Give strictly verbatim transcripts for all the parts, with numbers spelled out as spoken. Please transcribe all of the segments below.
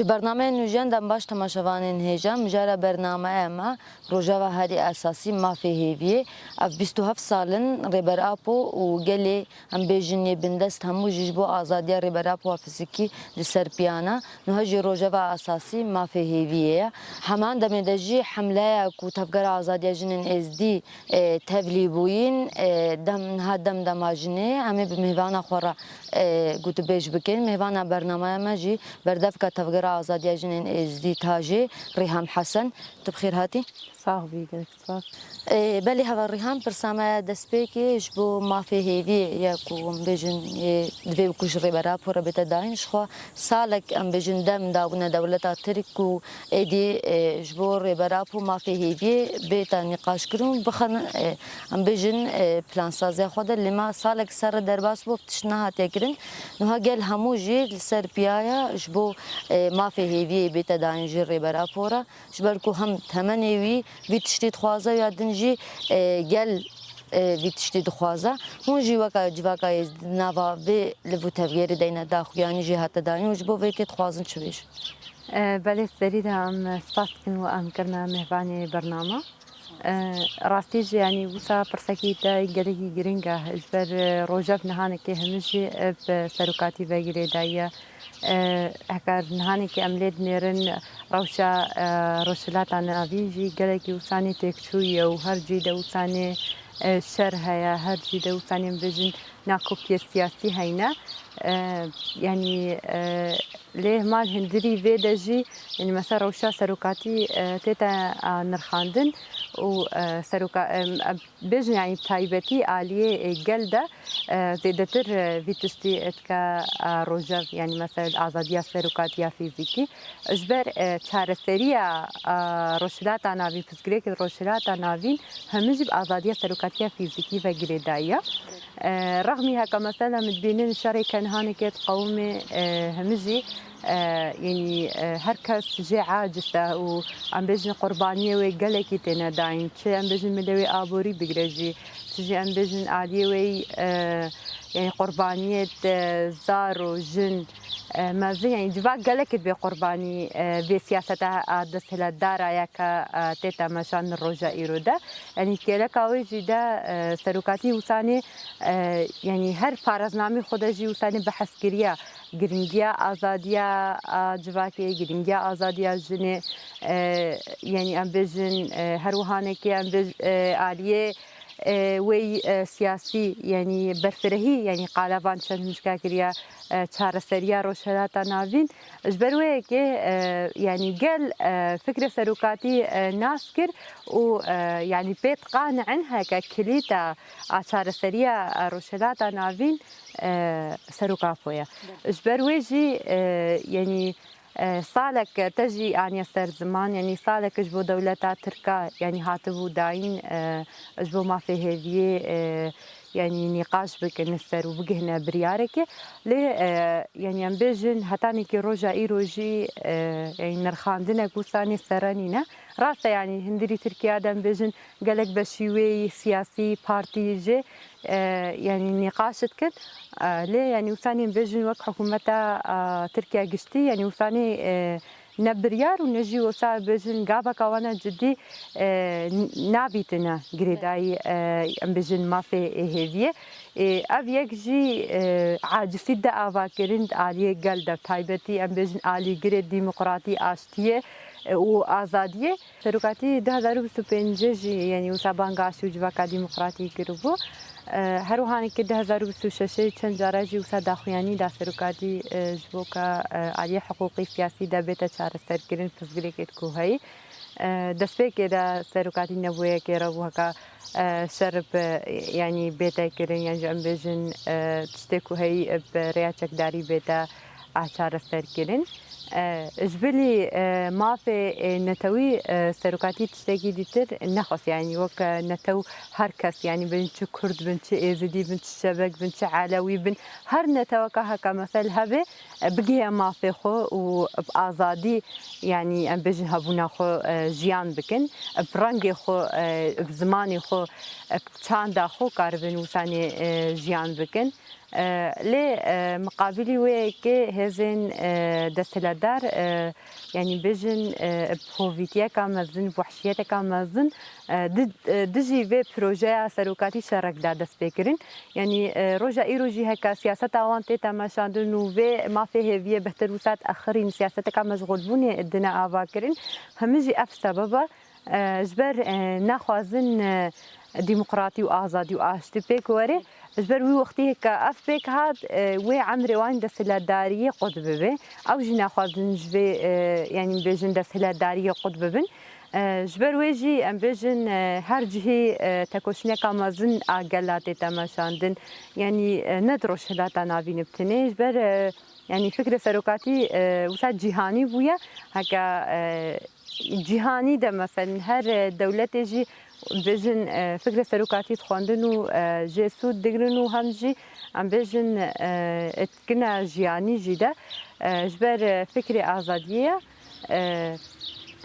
Bernameyên nûjen dem baş temaşevanên hêja, mijara bernameya me Rojeva herî esasî mafê hêviyê. Ev bîst û heft sal in Rêber Apo û gelê, em bêjin, yê bindest hemû jî ji bo azadiya Rêber Apo a fizikî li ser piya ne. Niha jî rojeva esasî mafê hêviyê ye. Heman demê de jî hemleya ku Tevgera Azadiya Jinên Êzdî, e, tevlî bûyîn, e, dem, niha dem dema jinê, em ê bi mêvana xwe re, e, gotûbêj bikin. Mêvana bernameya me jî berdevka Tevgera Azadiya Jinên Êzdî Tajê, Rîham Hesen. Tu bi xêr hatî. Sax bî, gelek spas. Ê, belê heval Rîhan, pirsa me destpêkê ji bo mafê hêviyê ye ku em bêjin, ê, divê wekû ji Rêber Apo re bête dayîn. Ji xwe salek, em bêjin, dem dabûne dewleta Tirk ku êdî, ê, ji bo Rêber Apo mafê hêviyê bête nîqaşkirin û bixin, ê, em bêjin, ê, plansaziya xwe de. Lê me salek ser re derbas bû, ev tişt nehatiye kirin. Niha gel hemû jî li ser piya ye ji bo, ê, mafê hêviyê bête dayîn ji Rêber Apo re. Ji ber ku hem temenê wî vî tiştî dixwaze ya din jî, e, gel, e, vî tiştî dixwaze. Hûn jî weke civaka yê di nava vê liv û tevgerê de yî ne daxuyanî jî hate dayîn û ji bo vê yekê dixwazin çi bêjin? E, belê, serî de em spas dikin we em kirine mêvanê bernama. E, rastî jî, yanî wisa pirsekî te gelekî giring e. Ji ber, e, rojev nihanekê hemî jî, e, bi serokatî ve girêdayî ye. E, heke nihanekê em lê dinêrin, rewşa, e, Rojhilata Navîn jî gelekî wisanê têkçûyî ye û her cî de wisanê, e, şer heye, her cî de wisanê, em bêjin, nakokiyê siyasî heyne. E, yanî, e, lê heman hundirî vê de jî, yanî mesela rewşa serokatî, e, tête, e, nirxandin û, e, seroka-, em, em, bêjin, yanî taybetî aliyê, e, gel de, e, zêdetir, e, vî tiştî dike, e, rojev, yanî mesela azadiya serokatiya fîzîkî. Ji ber, e, çareseriya, e, Rojhilata Navîn, pirsgirêkê Rojhilata Navîn hemû jî bi azadiya serokatiya fîzîkî ve girêdayî ye. E, rexmî heke mesela min dibînin şerê ke nihanekê diqewimê, e, hemû jî, e, yanî, e, her kes jê aciz e û em bêjin qurbaniyê wê gelekî têne dayîn. Çi em bêjin milê wê aborî bigire jî, çi jî em bêjin aliyê wê, e, yanî qurbaniyê te zar û jin, e, mezin, yanî civak gelekî dibe qurbanî, e, vê siyaseta, e, desthilatdara ye ke, e, tête meşandin roja îro de. Yanî kêleka wê jî de, e, serokatî wisanê, e, yanî her paraznamê xwe de jî wisanê behs kiriye giringiya azadiya, a, civakê, giringiya azadiya jinê, e, yanî em bêjin, e, her wihanekê em bêj-, e, aliyê, e, wê, e, siyasî, yanî berfirehî, yanî qala van çend himşka kiriye, e, çareseriya Rojhilata Navîn. Ji ber wê yekê, e, yanî gel, e, fikrê serokatî, e, nas kir û, e, yanî pê diqanicin heke kilîta a çareseriya, e, Rojhilata Navîn, e, Serok Apo ye. Ji ber wê jî, e, yanî, e, salek te jî aniye ser ziman, yanî salek ji bo dewleta Tirka, yanî hatibû dayîn, e, ji bo mafê hêviyê, e, yanî nîqaş bikin li ser û bigihine biryarekê. Lê, e, yanî em bêjin hetanîkî roja îro jî, e, yanî nirxandinek wisa nê serre nîne. Rast e, yanî hundirî Tirkiye de em bêjin gelek beşî wê yî siyasî partî jê, e, yanî nîqaş dikin. E, lê yanî wisa nê em bêjin wek hikûmeta, e, Tirkiye giştî, yanî wisa nê, e, ne biryar û ne jî wisa bêjin gaveka wana cidî, e, n-, nabîtine girêdayî, e, em bêjin mafê hêviyê. E, ev yek jî, e, acizî de ava kirin di aliyê gel de, taybetî em bêjin alîgirê demokratî, aştiyê, e, û azadiyê. Serokatî du hezar û bîst û pêncê jî, yanî wisa banga aştî û civaka demokratî kiribû. E, her wiha hanekê du hezar û bîst û şeşê çend cara jî wisa daxuyanî da serokatî, e, ji bo ke, e, aliyê hiqûqî siyasî de bête çareserkirin pirsgirêkê ku heyî. E, destpêkê de serokatî nebûyekê re bû heke, e, şer bi, yanî bête kirin, yan jî em bêjin, e, tiştê ku heyî bi rêya çekdarî bête a çareserkirin. E, ji bilî, e, mafê, e, netewî, e, serokatî tiştekî dîtir nexwest, yanî wek, e, netew her kes, yanî bin çi Kurd bin, çi Êzidî bin, çi Şebek bin, çi Elewî bin, her neteweka heke mesel hebe, e, bigihê mafê xwe û bi azadî, yanî em bêjin hebûna xwe, e, jiyan bikin, bi rengê xwe, e, bi zimanê xwe, e, bi çanda xwe karibin wisanê, e, jiyan bikin. E, lê, e, miqabilî wê yekê hêzên, e, desthilatdar, e, yanî bêjin, e, bi hovîtiyeka mezin, bi wehşiyeteka mezin, e, di-, e, dijî vê projeya serokatî şerek da dest pê kirin. Yanî, e, roja îro jî heke siyaseta wan tê temeşandin û vê mafê hêviyê bihtir wisa diexirîn, siyaseteka meşxulbûnê dine ava kirin. Hemî jî ev sebeba, e, ji ber, e, naxwazin, e, demokratî û azadî û aştî pêk were. Ji ber wî wextî heke ev pêk hat, e, wê emrê wan desthilatdariyê qut bibe. Ew jî naxwazin ji vê, e, yanî bêjin desthilatdariyê qut bibin. E, ji ber wê jî em bêjin, e, her cihî, e, tekoşîneka mezin a gela tê temeşandin. Yanî, e, ne di Rojhilata Navîn bi tenê. Ji ber, e, yanî fikrê serokatî, e, wisa cîhanî bûye. Heke, e, cîhanî de, meselen, her, e, dewletê jî bêjin, e, fikrê serokatî dixwendin û, e, jê sûd digirin û hem jî em bêjin, e, etkina jiyanî jî de, e, ji ber, e, fikrê azadiyê ye. E,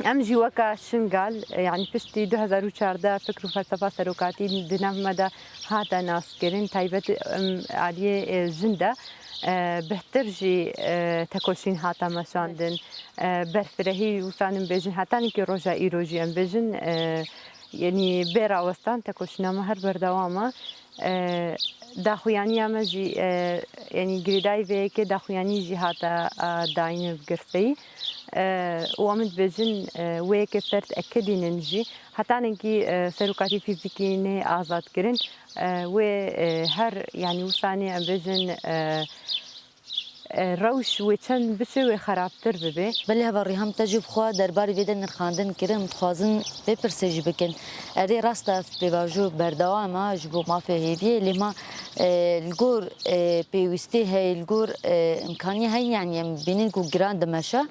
em jî weka Şingal, e, yanî piştî du hezar û çardeh fikr û felsefa serokatî di nav me de hate naskirin, taybet, em, aliyê, e, jin de, e, bihtir jî, e, tekoşîn hate meşandin. E, berfirehî wisa em bêjin, heta nikê roja îro jî em bêjin, e, yanî bê rawestan tekoşîna me her berdewam e. E, daxuyaniya me jî, e, yanî girêdayî vê yekê daxuyanî jî hate, e, dayîn bi girseyî. E, û em dibêjin, e, wê yekê ser diekidînin jî. Heta nikî, e, serokatî fîzîkî nê azad kirin. E, wê, e, her, yanî wisa nê em bêjin, e, e, rewş wê çend biçe wê xerabtir bibe. Belê heva Rîham, te jî bi xwe derbarê vê de nirxandin kirin, em dixwazin vê pirsê jî bikin. Erê, rast e, ev pêvajo berdewam e ji bo mafê hêviyê, lê ma, e, li gor, e, pêwîstî heye, li gor, e, imkaniyê heye, yanî em bînin ku giran dimeşe.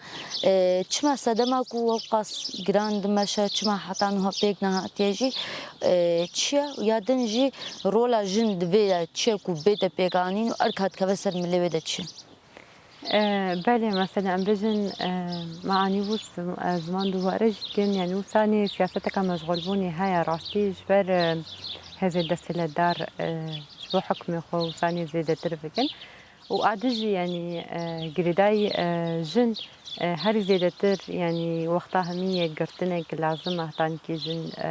E, çima sedema ku ew qas giran dimeşe, çima heta niha pêk nehatiye jî, e, çi ye? Ya din jî rola jin di vê de çi ye ku bête pêkanîn û erka dikeve ser milê wê de çi ye? E, belê, mesela em bêjin, e, me anî bû zim-, e, ziman dubare jî dikin, yanî wisa nê siyaseteka meşxulbûnê heye rastî ji ber, e, hêzên desthilatdar, e, ji bo hukmê xwe wisa nê zêdetir bikin. Û a dijî, yanî, e, girêdayî, e, jin, e, herî zêdetir, yanî wexta hemî yekgirtinek lazim e, heta nikê jin, e,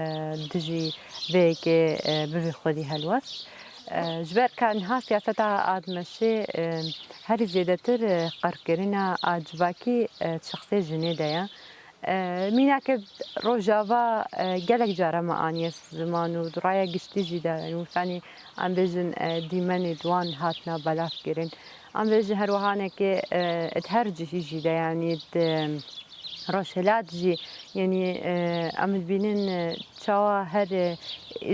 dijî vê yekê, e, bivê xwedî helwest. E, ji ber ka niha siyaseta a dimeşê, e, herî zêdetir, e, qirkirina a civakî, e, şexsê jinê de ye. E, mînakê Rojava, e, gelek cara me aniye ziman û di raya giştî jî de, yanî wisanî em bêjin, e, dîmenê di wan hatina belavkirin. Em bêjin her wihanekê, e, di her cihî jî de, yanî di Rojhilat jî, yanî, e, em dibînin, e, çawa her, e,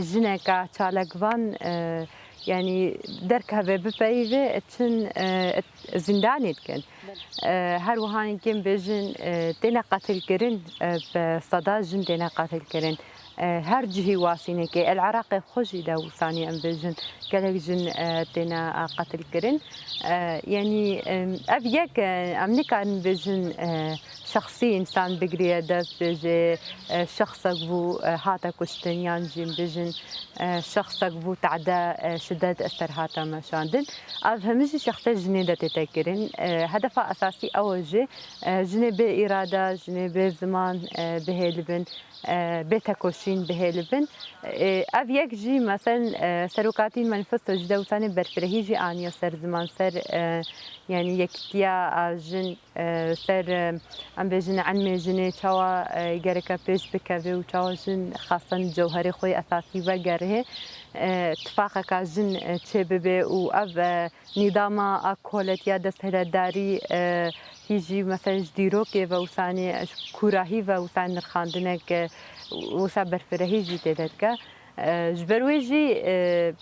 jineka çalakvan, e, yanî derkeve bipeyivê, çin, e, zîndanê dikin. E, her wiha hingê em bêjin, e, têne qetilkirin, e, bi seda jin têne qetilkirin. E, her cihî wasînekê, el Iraqê xwe jî de wisanî em bêjin, gelek jin, e, têne, e, qetilkirin. E, yanî, e, ev yek, e, em nikarin bêjin, e, şexsî însan bigiriye dest, bêjê, e, şexsek bû, e, hate kuştin, yan jî em bêjin, e, şexsek bû tade, e, şidet ser hate meşandin. Ev hemî jî şexsê jinê de tête kirin. E, hedefa esasî ew e jî, e, jinê bê îrade, jinê bê ziman, e, bihêlibin, e, bê tekoşîn bihêlibin. E, ev yek jî, meselen, e, serokatî manifesto jî de wisanê berfirehî jî aniye ser ziman, ser, e, yanî yekîtiya a jin, e, ser, e, em bêjin, ilmê jinê çawa, e, gereke pêş bikeve û çawa jin xastan cewherê xwe yê esasî vegerihê, e, tifaqeka jin, e, çêbibe û ev, e, nîdama a koletiya desthilatdarî, e, hî jî, meselen, ji dîrokê ve wisanê, ji kûrahî ve wisanê nirxandinek, e, wisa berfirehî jî tê de dike. E, ji ber wê jî, e,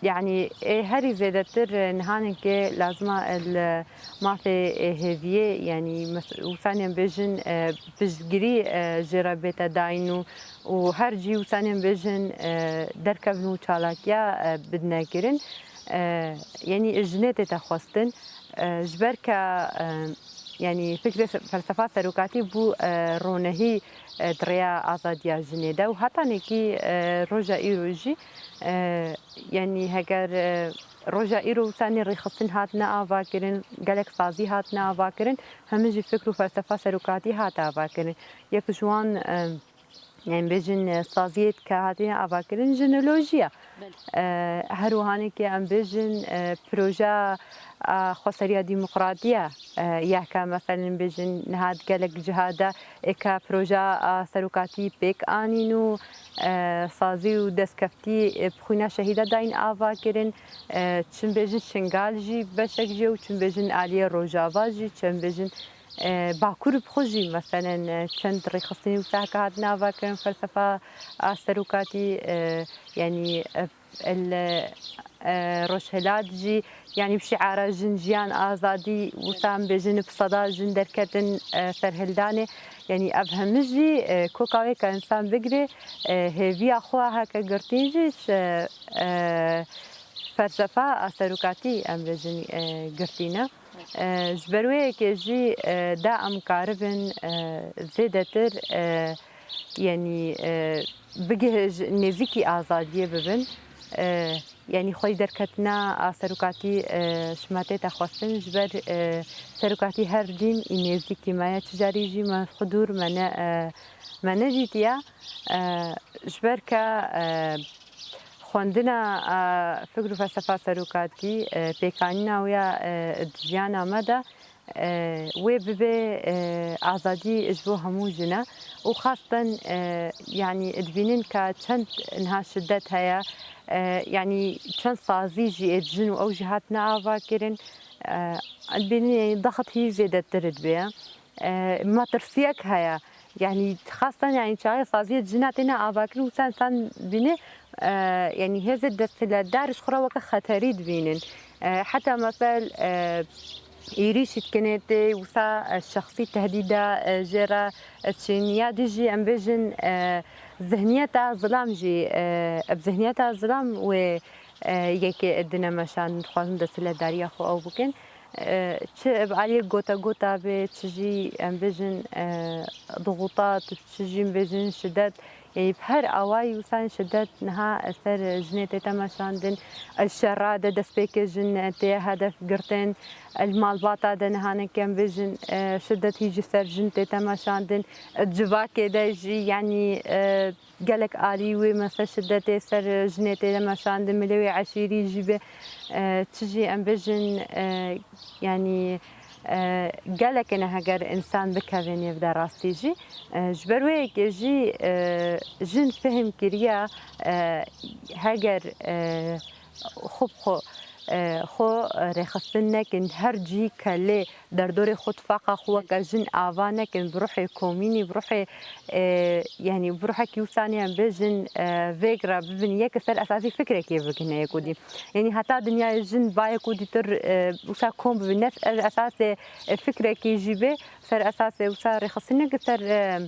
Yanî, ê herî zêdetir, e, nihanekê lazima, e, li mafê, e, hêviyê, yanî mes-, wisanê em bêjin, e, piştgirî, e, jê re bête dayîn û, û her cî wisanê em bêjin, e, derkevin û çalakiya, e, bidine kirin. E, yanî jinê tête xwestin. E, ji ber ke, e, Yanî fikrê se-, felsefa serokatî bû, e, ronehî, e, di rêya azadiya jinê de û hetanekî, e, roja îro jî, e, yanî heger, e, Roja îro wisa nê rêxistin hatine avakirin, gelek sazî hatine avakirin, hemî jî fikr û felsefa serokatî hate avakirin. Yek ji wan, e, em bêjin, e, saziyê ke hatine avakirin jinolojiya. Belê. E, her wihanekê em bêjin, e, proja, e, xweseriya demokratiya, e, ya ke meselen bêjin niha di gelek ciha de ê ke proja, e, serokatî pêk anîn û, e, sazî û destkeftî, e, bi xwîna şehîda dayîn ava kirin. E, çim bêjin Şingal jî beşek jî ye û çim bêjin aliyê Rojava jî, çim bêjin, e, Bakur bi xwe jî, meselen, e, çend rêxistinî wisa heke hatine avakirin, felsefa a serokatî, e, yanî, e, li, e, Rojhilat jî, yanî bi şiara jin, jiyan, azadî, wisa em bêjin bi seda jin derketin, e, serhildanê. Yanî ev hemî jî, e, koka wê ke însan bigire, e, hêviya xwe heke girtîn jî ji, e, felsefa a serokatî em bêjin, e, girtî ne. E, ji ber wê yekê jî, e, da em karibin, e, zêdetir, e, yanî, e, bigih-, ji nêzîkî azadiyê bibin. E, yanî xwedî derketina a serokatî, e, ji me tête xwestin, ji ber, e, serokatî her dîm î nêzîkî me ye. Çi carî jî me xwe dûr me ne, e, me nedîtiye. E, ji ber ke, e, xwendina, e, fikr û felsefa serokatî, e, pêkanîna wê ya, e, di jiyana me de, e, wê bibe, e, azadî ji bo hemû jin e û xasten, e, yanî dibînin ka çend niha şidet heye, e, yanî çend sazî jî ê jin û ew jî hatine avakirin, e, dibînin, yanî daxit hî zêdetir dibe. E, metirsiyek heye. Yanî xasten, yanî çaxê saziyê jina têne avakirin, wisa însan bîne, e, yanî hêzê desthilatdar ji xwe re weke xeterî dibînin. E, heta mesel, e, êrîşî dikinê tê, wisa, e, şexsî tehdîda, e, jê re, e, çin. Ya dî jî em bêjin, e, zihniyeta zilam jî, e, bi zihniyeta zilam wê, e, yekê dine meşandin, dixwazin desthilatdariya xwe ew bikin. E, çi bi aliyê gotegota be, çi jî em bêjin, e, dixutat, çi jî em bêjin şidet, yanî bi her awayî wisa şidet niha ser jinê tête meşandin, li şera de destpêkê jin tê hedef girtin, li malbata de niha neke em bêjin, e, şidet hî ji ser jin tête meşandin, civakê de jî, yanî, e, gelek alî wê mesel şidetê ser jinê tê de meşandin, milê wê eşîrî jî be, e, çi jî em bêjin, e, yanî, e, gelek ne heger însan bikeve nêv de rastî jî. E, ji ber wê yekê jî, e, jin fihim kiriye, e, heger, e, xwe bi xwe, e, xwe rêxistin nekin, her cî ke lê derdorê xwe tifaqa xwe weke jin ava nekin, bi ruhê komînî, bi ruhê, e, yanî bi ruhekî wisa nê em bêjin, e, vêg re bibin yek ser esasî fikrekê bigihne yek û dî. Yanî heta dinyayê jin ba yek û dîtir, e, wisa kom bibin. Ne ser esasê, e, fikrekî jî bê, ser esasê wisa rêxistinê ki ser, e,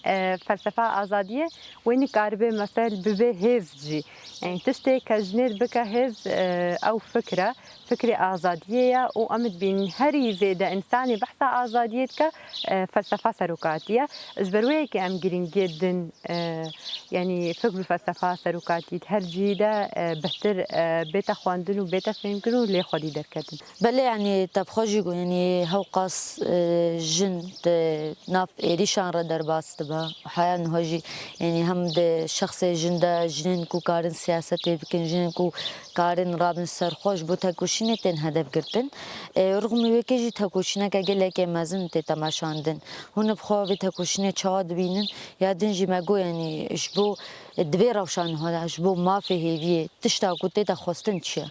e, felsefa azadiyê, wê nikaribe mesel bibe hêz jî. Yanî tiştê ke jinê bike hêz, e, ew fikr e, fikrê azadiyê ye û em dibînin herî zêde însanê behsa azadiyê dike, e, felsefa serokatî ye. Ji ber wê yekê em girîngiyê din, e, yanî fikr û felsefa serokatî di her cihî de, e, bihtir, e, bête xwendin û bête fêmkirin û lê xwedî derketin. Belê, yanî te bi xwe jî got, yanî hewqas, e, jin di nav êrîşan re derbas dibe. Heya niha jî, yanî hem di şexsê jin de jinên ku karin siyasetê bikin, jinên ku karin rabin ser xwe ji bo tekoşînê tên hedef girtin. E, rixmî wekê jî tekoşîneke gelekê mezin tê temaşandin. Hûn bi xwe vê tekoşînê çawa dibînin? Ya din jî me got, yanî ji bo, di vê rewşa niha de, ji bo mafê hêviyê, tişta ku tê de xwestin çi ye?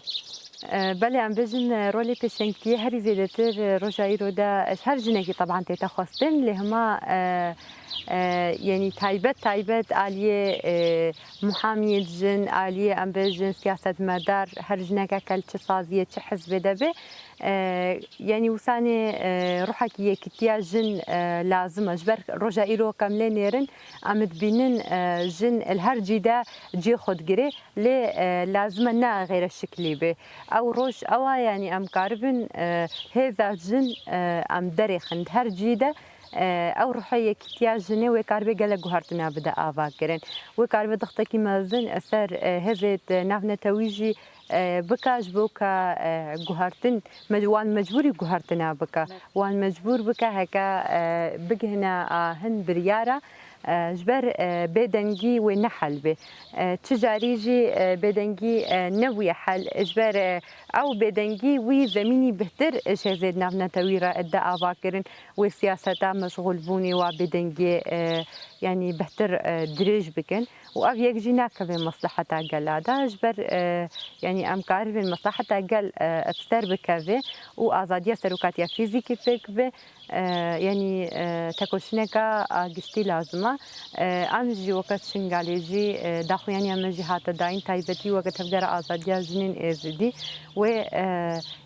E, belê, em bêjin, e, rolê pêşengtiyê herî zêdetir, e, roja îro de, e, ji her jinekî teban tête xwestin, lê hema, e, e, yanî taybet, taybet aliyê, e, muhamiyê jin, aliyê, em bêjin, siyasetmedar, her jineke li çi saziyê, çi hizbê de be, e, yanî wisa nê, e, ruhekî yekîtiya jin, e, lazim e. Ji ber roja îro ke em lê nêrin, em dibînin, e, jin li her cî de cihê xwe digire. Lê, e, lazim e ne xêre şiklî be. Ew roj ew a, yanî em karibin, e, hêza jin, e, em derêxin di her cî de, e, ew ruhê yekîtiya jinê wê karibe gelek guhertina bide ava kirin. Wê karibe dixtekî mezin ser, e, hêzê navnetewî jî, e, bike, ji bo ke, e, guhertin, me-, wan mecbûrî guhertina bike. Wan mecbûr bike heke, e, bigihine a hin biryara, e, ji ber, e, bêdengî wê ne hel bê. E, çi carî jî, e, bêdengî, e, nebûye hel. Ji ber, e, ew bêdengî wî zemînî bihtir ji hêzê navnetewî re dide ava kirin, wê siyaseta meşxûlbûnê wa bêdengiyê, e, yanî bihtir, e, dirêj bikin. Û ev yek jî nakeve mesleheta gela de. Ji ber, e, yanî em karibin mesleheta gel, e, bi ser bikeve û azadiya serokatiya fîzîkî pêk be, e, yanî, e, tekoşîneka a giştî lazim e. E, em jî weke Şingalê jî, e, daxuyaniya me jî hate dayîn, taybetî weke Tevgera Azadiya Jinên Êzidî wê,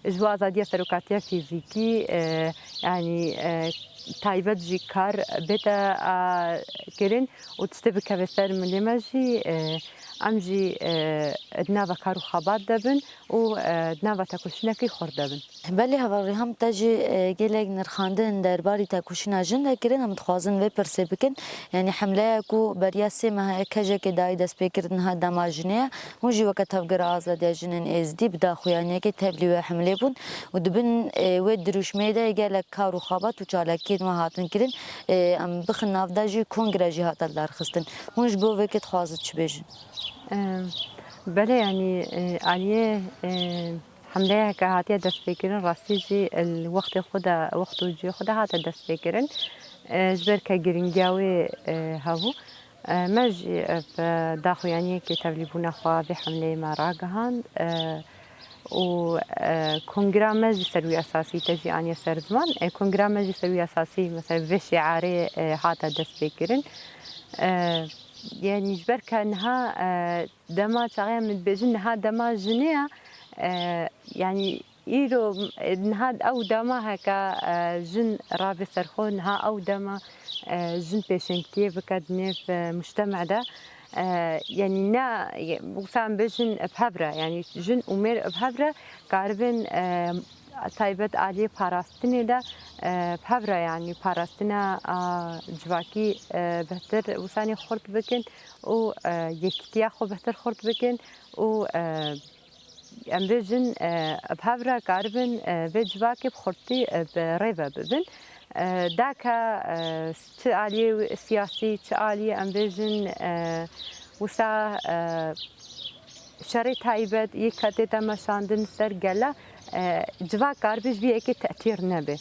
e, ji bo azadiya serokatiya fîzîkî, e, yanî, e, taybet jî kar bête, a, kirin û tiştê bikeve ser milê me jî, e, em jî, e, di nava kar û xebat de bin û, e, di nava tekoşînekî xurt de bin. Belê, hevalrê, hem te jî, e, gelek nirxandin derbarî tekoşîna jin de kirin, em dixwazin vê pirsê bikin. Yanî hemleya ku beriya sê mehe kejekê dayî destpêkirin niha dema jinê ye. Hûn jî weke Tevgera Azadiya Jinên Êzidî bi daxuyaniyekê tevlî wê hemlê bûn û di bin, e, wê dirûşmeyê de gelek kar û xebat û çalakiyên we hatin kirin. E, em bixin nav de jî kongre jî hate lidarxistin. Hûn ji bo vê kê dixwazin çi bêjin? E, belê, yanî, e, aliyê, e, hemleyeke hatiye destpêkirin, rastî jî li wextê xwe de, wext û cihê xwe de hate destpêkirin. E, ji ber ke giringiya wê, e, hebû. E, me jî, e, bi daxuyaniyekê tevlîbûna xwe vê hemleyê me ragihand, e, û, e, kongra me jî ser wî esasî te jî aniye ser ziman. E, kongra me jî ser wî esasî, mesela, vê şiarê, e, hate destpêkirin. E, yanî ji ber ke niha, e, dema çaxê em dibêjin niha dema jinê ye, e, yanî îro, e, niha ew dema heke, e, jin ravê serxwe, niha ew dema, e, jin pêşengtiyê bike di nêv, e, mujteme de. E, yanî ne, wisa em bêjin bi hev re, yanî jin û mêr bi hev re karibin, e, taybet aliyê parastinê de, e, bi hev re, yanî parastina, a, civakî, e, bihtir wisanê xurt bikin û, e, yekîtiya xwe bihtir xurt bikin û, e, em bêjin, e, bi hev re karibin, e, vê civakê bi xurtî, e, bi rê ve bibin. E, dake, e, çi aliyê siyasî, çi aliyê em bêjin, e, wisa, e, şerê taybet yê ke tête meşandin ser gela, e, civak karibe ji vî yekê tetîr nebe.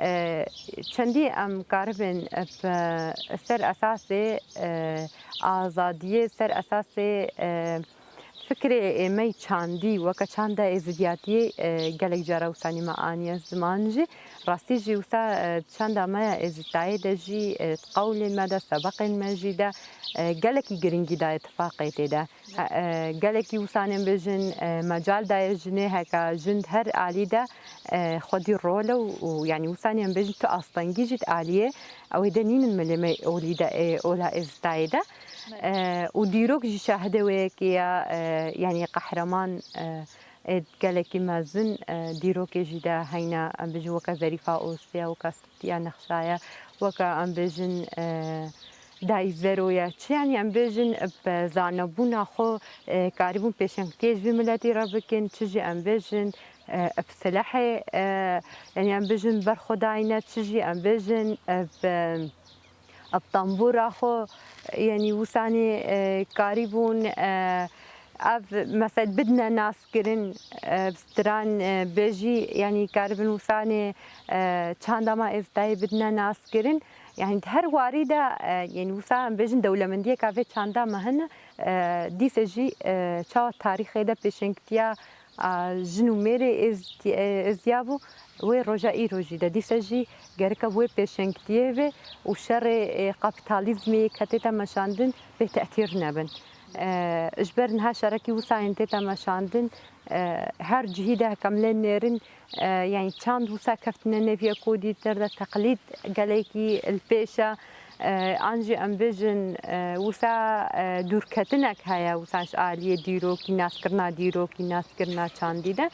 E, çendî em karibin, e, ser esasê, e, azadiyê, ser esasê, e, fikrê ê me yî çandî, weke çanda êzidiyatiyê, e, gelek cara wisanî me aniye ziman jî. Rastî jî wisa, e, çanda me ya êzidtayê de jî, e, qewlên me de, sebeqên me jî de, e, gelekî giringî daye tifaqê tê de. He, e, gelekî wisanên bêjin, e, mecal daye jinê heke jin her alî de, e, xwedî rol e û, û yanî wisanên bêjin tu astengî jî di aliyê ew ê de nînin milê me olî de, ê, ola êzidayê de. E, û dîrok jî şahidê wê yekê ya, e, yanî qehreman, e, ê gelekî mezin, e, dîrokê jî de heyna, em bêjin weke Zerîfa Ozpî ya, weke Sitiya Nexşa ya, weke em bêjin, e, Dayî Zero ya. Çi yanî em bêjin bi zanebûna xwe, e, karîbûn pêşengtiyê ji vî miletî re bikin, çi jî em bêjin, e, bi silehê, e, yanî em bêjin berxwedayî ne, çi jî em bêjin, e, bi Ev tembûra xwe, yanî wisanê, e, karîbûn, e, ev mesel bidine naskirin, e, bi stran, e, bêjî, yanî karibin wisanê, e, çanda me êzidayê bidine naskirin. Yanî di her warî de, e, yanî wisa em bêjin dewlemendiyeka vê çanda me hene, e, dîse jî, e, çawa tarîxê de pêşengtiya a, jin û mêrê êzdiya bû, wê roja îro jî de dîse jî gereke wê pêşengtiyê ve û şerê, e, kapîtalîzmê yê ke tête meşandin bê tetîr nebin. E, ji ber niha şerekî wisa yên tête meşandin, e, her cihî de heke em lê nêrin, e, yanî çand wisa keftine nêviyê ku dîtir de teqlîd gelekî li pêş e. E, an jî em bêjin, e, wisa, e, dûrketinek heye wisa ji aliyê dîrokî, naskirina dîrokî, naskirina çandî de.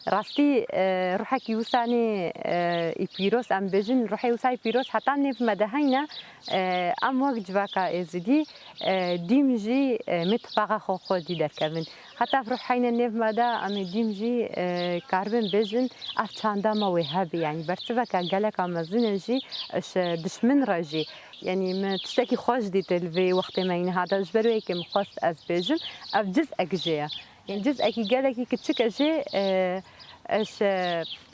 Rastî, e, ruhekî wisanê, e, î pîroz, em bêjin, ruhê wisa î pîroz heta nêv me de heyne, e, em wek civaka Êzidî, e, dîm jî, e, mê tifaqa xwe xwedî derkevin. Heta ev ruh heyne nêv me de, em ê dîm jî, e, karibin bêjin, ev çanda me wê hebe, yanî bersiveke geleka mezin e jî, ji dişmin re jî. Yanî min tiştekî xweş dît li vê wextê me yî niha de, ji ber wê yekê min xwest ez bêjim, ev cizek jê ye. Yanî cizekî gelekî kiçik e jê, e, ji,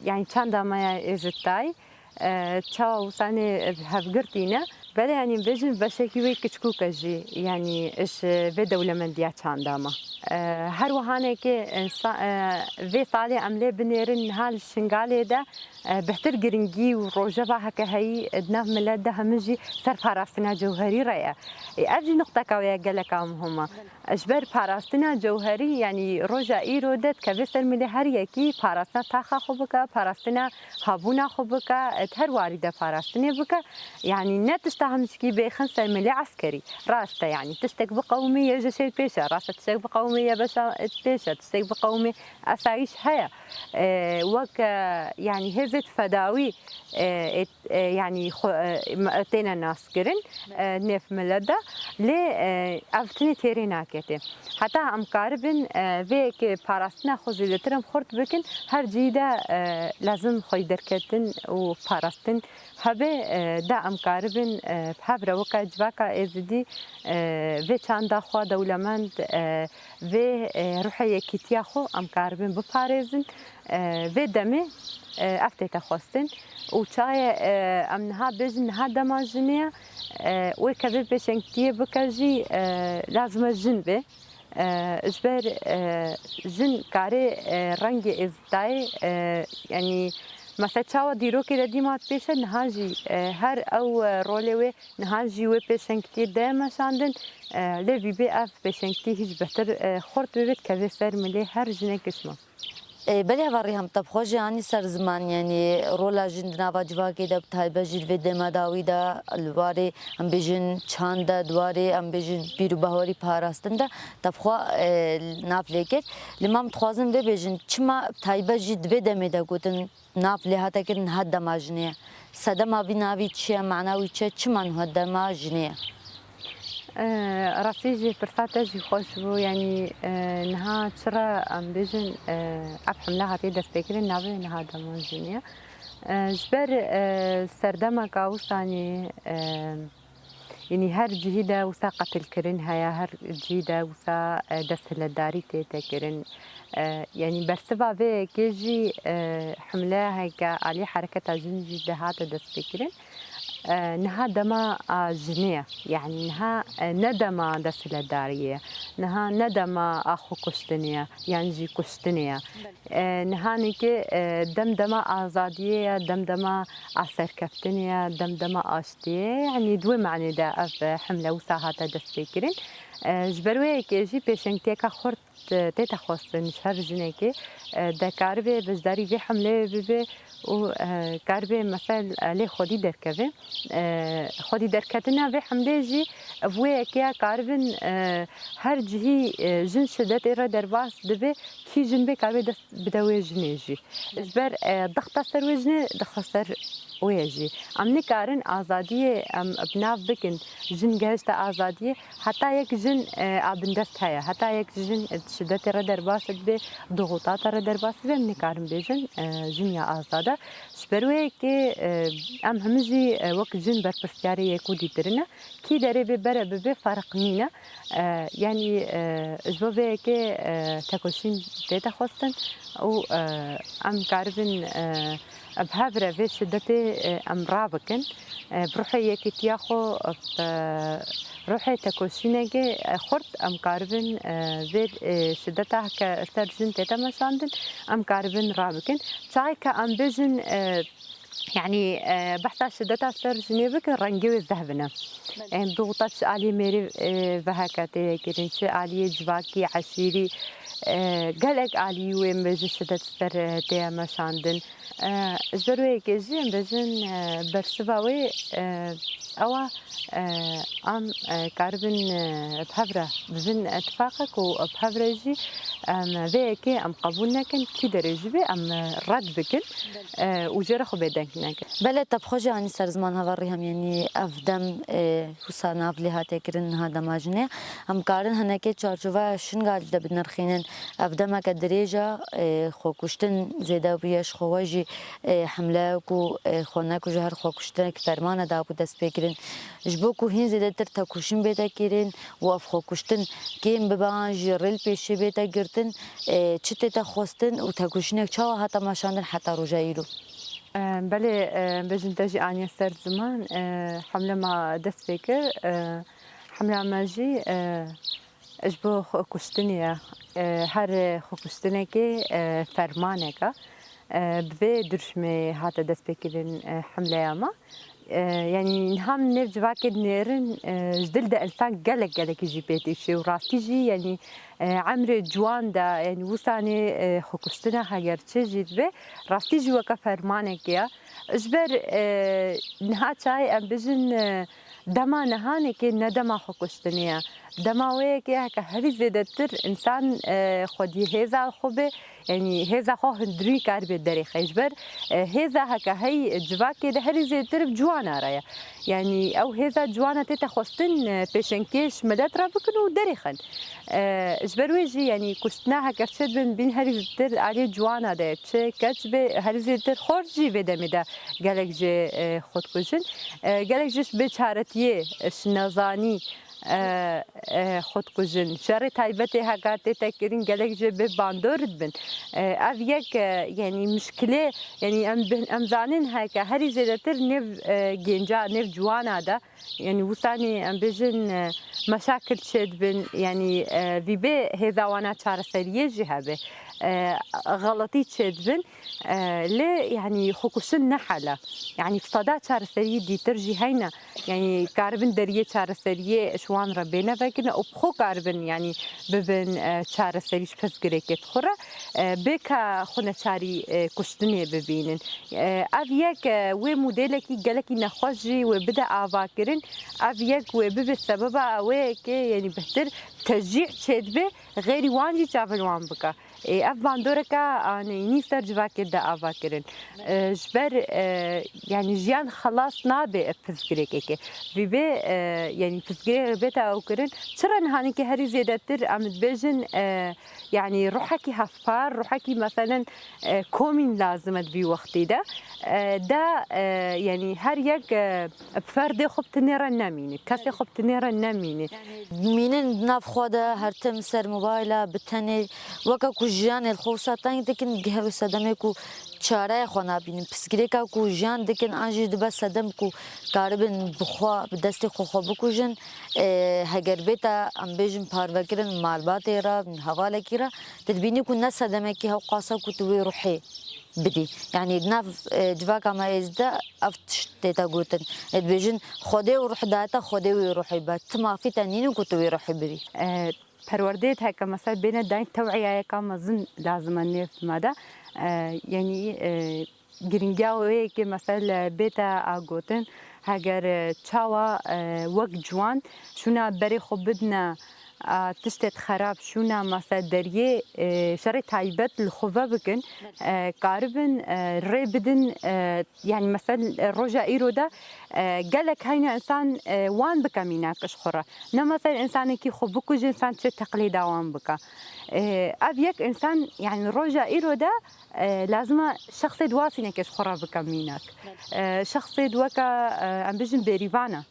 yanî çanda me ya Êzidtayî, e, çawa wisanê hevgirtî ne. Belê, yanî bêjin beşekî wê kiçikûk e jî, yanî ji vê dewlemendiya çanda me. E, her wihanekê, e, sa-, e, vê salê em lê binêrin niha li Şingalê de, e, bêhtir giringî û rojeva heke heyî di nav milet de hemû jî ser parastina cewherî re ye. Ê, ev jî nuqteka wê ye geleka muhim e. Ji ber parastina cewherî, yanî roja îro de dikeve ser milê her yekî parastina taxa xwe bike, parastina habûna xwe bike, di her warî de parastinê bike. Yanî ne tişta hemşikî bêxin ser milê eskerî. Rast e, yanî tiştek biqewimî yê ji şêr pêş e. Rast e, tiştek biqewimî yê beşa pêş e. Tiştek biqewimî esayîş heye. E, wek, e, yanî hêzê fedawî, e, ê, e, yanî xwe, e, me-, têne naskirin, e, nêv milet de. Lê, e, ev tinê têrê nakete. Heta em karibin, e, vê yekê parastina xwe zêdetir em xurt bikin, her cihî de, e, lazim xwedî derketin û parastin hebe, e, da em karibin, e, bi hev re weke civaka Êzidî, e, vê çanda xwe dewlemend, e, vê, e, ruhê yekîtiya xwe em karibin biparêzin. E, vê demê, e, ev tête xwestin û çaye, e, em niha bêjin niha dema jinê ye, e, wê ke vê pêşengtiyê bike jî, e, lazim e jin be. E, ji ber, e, jin karê, e, rengê Êzidayê, e, yanî mesela çawa dîrokê de dîma pêş e, niha jî, e, her ew, e, rolê wê niha jî wê pêşengtiyê de meşandin, e, lê vî bê ev pêşengtî hîç bêhtir, e, xurt bibê dikeve ser milê her jinekê ji me. E, belê heval Rîham, te bi xwe jî anî ser ziman, yanî rola jin di nava civakê de, bi taybet jî di vê dema dawî de, li warê em bêjin çand de, di warê em bêjin bîr û bawerî parastin de, te bi xwe, e, nav lê kir. Lê ma em dixwazin vê bêjin, çima bi taybet jî di vê demê de gotin, nav lê hate kirin niha dema jinê ye. Sedema vî navî çi ye, mana wî çi ye, çima niha dema jinê ye? E, rastî jî pirsa te jî xweş bû, yanî, e, niha çira em bêjin, e, ev hemle hatiye destpêkirin, navê niha dema jinê ye. E, ji ber, e, serdemeka wisanî, e, Yanî her cihî de wisa qetilkirin heye, her cihî de wisa, e, desthilatdarî tête kirin. E, yanî bersiva vê yekê jî, e, himle heke alî hereketa jin jî de hate destpêkirin. E, niha dema a jinê ye. Yanî niha, e, ne dema desthilatdariyê ye. Niha ne dema a xwekuştinê ye, yan jî kuştinê ye. E, nihanê ke, e, demdema azadiyê ye, demdema a serkeftinê ye, demdema aştiyê ye. Yanî di wê manê de ev, e, himle wisa hate destpêkirin. E, ji ber wê yekê jî pêşengtiyeke xurt, e, tête xwestin ji her jinekê, e, de karibe beşdarî vê himleyê bibe û, e, karibe mesel, e, lê xwedî derkeve. E, xwedî derketina vê himlê jî ev wê yekê ye karibin, e, her cihî, e, jin şidetê re derbas dibe, kî jin bê karibe dest bide wê jinê jî. Ji ber, e, dixta ser wê jinê, dixta ser wê jî. Em nikarin azadiyê em bi nav bikin, jin gehişte azadiyê, heta yek jin, e, a bindest heye, heta yek jin şidetê re derbas dibe, dixûtata re derbas dibe, em nikarin bêjin, e, jin ya azad e. Ji ber wê yekê, e, em hemû jî, e, wek jin berpirsiyarê yek û dîtirine. Kî derê bê bere bibe ferq nîne. E, yanî, e, ji bo vê yekê, e, tekoşîn tête xwestin û, e, em karibin, e, bi hev re vê şidetê, e, em rabikin. E, bi ruhê yekîtiya xwe, bi ruhê tekoşînekê, e, xurt em karibin, e, vê, e, şideta heke ser jin tête meşandin, em karibin rabikin. Çayê ke em bêjin, e, Yanî, e, behsa şideta ser jinê bikin, rengê wê zehf in e. Belê. Em dixuta çi alî mêrî, e, veheke tê kirin, çi aliyê civakî, eşîrî, e, gelek alî wê em bêjin şidet ser, e, tê meşandin. E, ji ber wê yekê jî em bêjin, e, bersiva wê, e, ew e, E, em, e, karibin, e, bi hev re bibin ittifaqek û bi hev re jî em vê yekê em qebûl nekin, çi derê jî be em, e, red bikin, e, û jê re xwe bêdeng nekin. Belê, te bi xwe jî anî ser ziman heval Rîhem, yanî ev dem, e, wisa nav lê hatiye kirin, niha dema jî ne. Em karin hinekê çarçoveya Şingalê de binirxînin. Ev demeke dirêj e, e, xwekuştin zêde bûye, ji xwe we jî, e, hemleyek û, e, xwe nekuje, her xwekuştinek fermane dabû destpêkirin. Ji bo ku hîn zêdetir tekoşîn bête kirin û ev xwekuştin kêm bibe an jî rê li pêşê bête girtin, e, çi tête xwestin û tekoşînek çawa hate meşandin heta roja îro? E, belê, e, bêjin te jî aniye ser ziman, e, hemle me dest pê kir. E, hemla me jî, e, ji bo xwe kuştinê ye. E, her xwe kuştinekê, e, fermanek e. E, bi vê dirûşmê hate destpêkirin, e, hemleya me. E, yanî niha min nêv civakê dinêrin, e, ji dil de insan gelek gelekî jî pê têşê û rastî jî, yanî, e, emrê ciwan de, yanî wisanê, e, xwekuştina heger çi jî dibe, rastî jî weke fermanekê ye. Ji ber, e, niha çayê em bijin, e, dema nihanekê ne dema xwekuştinê ye. Dema wê yekê heke herî zêdetir insan, e, xwedî hêza xwe be, yanî hêza xwe hundirî karibe derêxe. Ji ber, e, hêza heke hey civakê de herî zêdetir bi ciwana re ye. Yanî ew hêza ciwana tête xwestin, e, pêşengkêş milet re bikin û derêxin. E, ji ber wê jî, yanî kuştina heke çi dibin, bîn herî zêdetir aliyê ciwana de, çi keç be, herî zêdetir xort jî vê demê de gelek jê, e, xwe dikujin. E, gelek jî ji bêçaretiyê, e, ji nezanî, e, e, xwe dikujin. Şerê taybetê heke tête kirin, gelek jê bê bandor dibin. E, ev yek, e, yanî mişkilê, yanî em bi-, em zanin heke herî zêdetir nêv, e, gênca, nêv ciwana de, yanî wisanî em bêjin, e, meşakil çêdibin, yanî, e, vî bê hêza wana çareseriyê jî hebe. E, xeletî çêdibin. E, lê, yanî, xwekuştin ne hel e. Yanî, seda çareseriyê dîtir jî heyne. Yanî, karibin deriyê çareseriyê ji wan re bêne vekirin û bi xwe karibin, yanî, bibin, e, çareserî ji pirsgirêkê di xwe re. E, bê ka xwe neçarî, e, kuştinê bibînin. E, ev yek, e, wê modêlekî gelekî nexweş jî wê bide avakirin. Ev yek wê bibe sebeba wê yekê, yanî, bihtir teşcî çêdibe, xêrî wan jî çavên wan bike. Ê, ev bandoreke aneyînî ser civakê de ava kirin. E, ji ber, e, yanî jiyan xelas nabe pirsgirêkekê. Vî bê, e, yanî pirsgirêk bête ew kirin. Çira nihanîkê herî zêdetir em dibêjin, e, yanî ruhekî hevpar, ruhekî meselen, e, komîn lazim e di vî wextî de. E, de, e, yanî her yek, e, bi ferdê xwe bi tinê re nemîne, kesê xwe bi tinê re nemîne. Mînin di nav xwe de her tim ser mobayla bi tenê, weke ku jiyanê li xwe wisa teng dikin, gihê wisa demê ku çareya xwe nabînin. Pirsgirêka ku jiyan dikin an jî dibe sedem ku karibin bi xwe, bi destê xwe xwe bikujin. E, heger bête, em bêjin, parvekirin malbatê re, hevalekî re, tu dibînî ku ne sedemekî hewqas e ku tu wê ruhê bidî. Yanî di nav, e, civaka me êzî de ev tişt tête gotin. Ê dibêjin, Xwedê û ruh dayete, Xwedê wê ruhê be. Ti mafî te nînin ku tu wê ruhê bibî. E, perwerdeyê heke mesela bêne dayîn tewiyayeka mezin lazim e nêv me de. E, yanî, e, girîngiya wê yekê mesela bête a gotin, heger, e, çawa, e, wek ciwan şûna berê xwe bidine, a, tiştê xerab şûna mesela deriyê, e, şerê taybet li xwe vebikin, e, karibin, e, rê bidin, e, yanî mesela, e, roja îro de, e, gelek heyne însan, e, wan bike mînak ji xwe re. Ne mesela însanekî xwe bikuje, însan çi teqlîda wan bike. E, ev yek însan, yanî roja îro de, e, lazim e şexsê di wasîneke ji xwe re bike mînak. E, şexsê di weke, e, em bijin bêrîvan e.